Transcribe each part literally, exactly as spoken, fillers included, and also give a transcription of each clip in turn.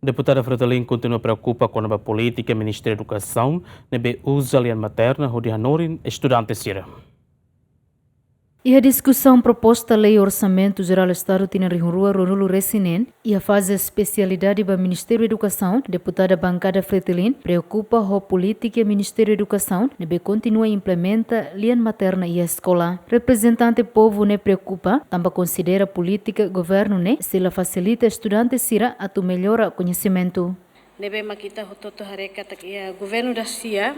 Deputada Fretilin kontinua preokupa kona-ba polítika Ministériu Edukasaun ne'ebé uza lian materna hodi hanorin estudante sira. Iha diskusaun proposta lei Orsamentu Jerál Estadu tinan rihun rua ruanulu-resin-neen iha faze espesialidade ba Ministériu Edukasaun, deputada bankada Fretilin preokupa ho polítika Ministériu Edukasaun ne'ebé kontinua implementa lian materna iha eskola. Reprezentante povu ne'e preokupa tanba konsidera polítika governu ne'e sei la fasilita estudante sira atu mellora koñesimentu. Ne'ebé mak ita hotu-hotu haree katak iha governu da-sia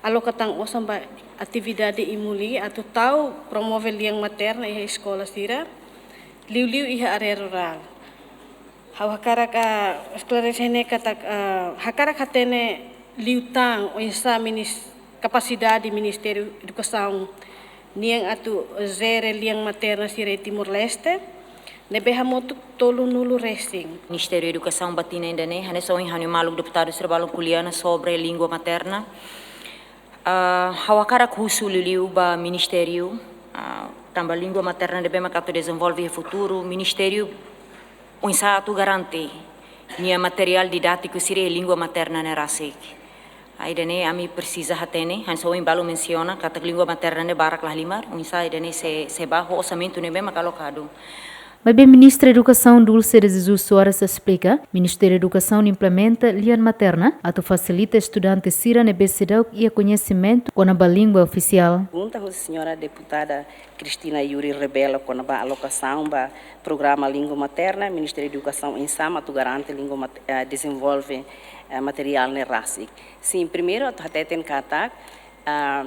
aloka tan osan ba atividade IMULI atu tau promove lian materna iha eskola sira, liuliu iha área rurál. Ha'u hakarak, ah, esklarese ne'e katak, ah, hakarak hatene liután oinsá minis-, kapasidade Ministériu Edukasaun nian atu jere lian materna sira iha Timor-Leste, ne'ebé hamutuk tolunulu-resin. Ministériu Edukasaun ba tinan ida-ne'e, hanesan ohin ha'u-nia maluk deputadu sira balun ko'alia ona sobre língua materna. Ah, ha'u hakarak husu liuliu ba ministériu, ah, tanba língua materna ne'ebé mak atu dezenvolve iha futuru, ministériu oinsá atu garante nia materiál didátiku sira iha língua materna ne'e rasik. Ah, ida-ne'e ami presiza hatene, hanesan ohin balu mensiona katak língua materna ne'e barak la halimar, oinsá ida-ne'e sei, sei bá ho orsamentu ne'ebé mak alokadu. Maibé Ministra Edukasaun Dulce de Jesus Soares esplika, Ministériu Edukasaun implementa lian materna atu fasilita estudante sira ne'ebé seidauk iha koñesimentu kona-ba língua ofisiál. Pergunta husi señora deputada Cristina Yuri Rebelo kona-ba alokasaun ba programa língua materna, Ministériu Edukasaun oinsá mak atu garante língua mat-, eh, dezenvolve, eh, materiál ne'e rasik. Sin, primeiru atu hateten katak, ah,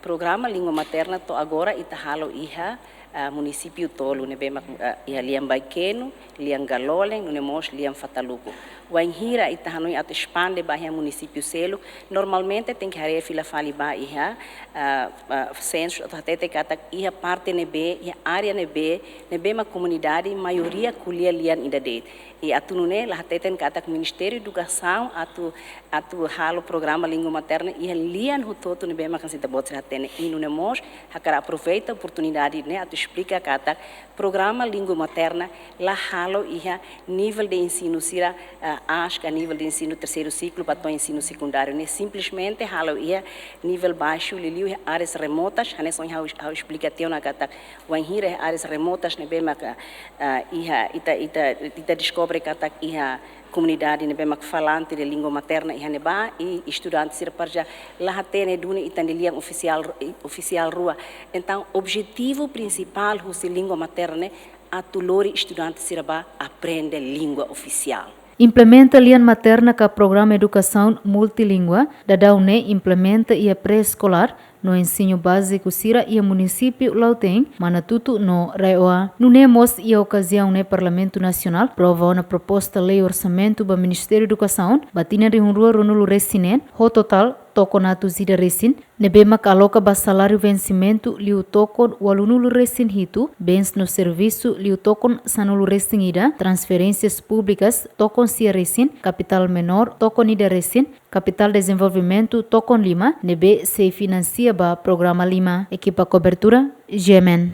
programa língua materna to'o agora ita halo iha, ah, munisípiu tolu ne'ebé mak, ah, iha lian Baikenu, lian Galolen, nune'e mós lian Fataluku. Wainhira ita hanoin atu espande ba iha munisípiu seluk, normalmente tenke haree fila fali ba iha, ah, ah, sensu atu hatete katak iha parte ne'ebé, iha área ne'ebé, ne'ebé mak komunidade maioria ko'alia lian ida de'it. I atu nune'e la hateten katak Ministériu Edukasaun atu, atu halo programa língua materna iha lian hotu-hotu ne'ebé mak hanesan ita-boot sira hatene. I nune'e mós hakarak aproveita oportunidade ne'e atu esplika katak programa língua materna la halo iha nivel de ensinu sira, ah, aas ka nivel de ensinu terseiru siklu ba to'o ensinu sekundáriu ne'e, simplesmente halo iha nivel baixu, liuliu iha áreas remotas, hanesan ohin ha'u, ha'u esplika tiha ona katak wainhira iha áreas remotas ne'ebé maka, ah, iha ita, ita, ita deskobre katak iha komunidade ne'ebé mak falante de língua materna iha ne'ebá, i estudante sira para já la hatene duni ita-nia lian ofisiál, ofisiál rua. Entaun, objetivu prinsipál husi língua materna ne'e atu lori estudante sira bá aprende língua ofisiál. Implementa lian materna ka programa edukasaun multilingua, daudaun ne'e implementa iha pré-eskolár no ensinu báziku sira iha munisípiu Lautein, Manatutu no RAEOA. Nune'e mós iha okaziaun ne'e Parlamentu Nasionál aprova ona proposta lei orsamentu ba Ministériu Edukasaun ba tinan rihun rua ruanulu-resin-neen, ho totál tokon atus ida-resin, ne'ebé maka aloka ba saláriu vensimentu liu tokon ualunulu-resin-hitu, bens no servisu liu tokon sanulu-resin-ida, transferénsias públikas tokon sia-resin, kapitál menór tokon ida-resin, kapitál dezenvolvimentu tokon lima, ne'ebé sei finansia ba programa lima. Ekipa kobertura, GMN.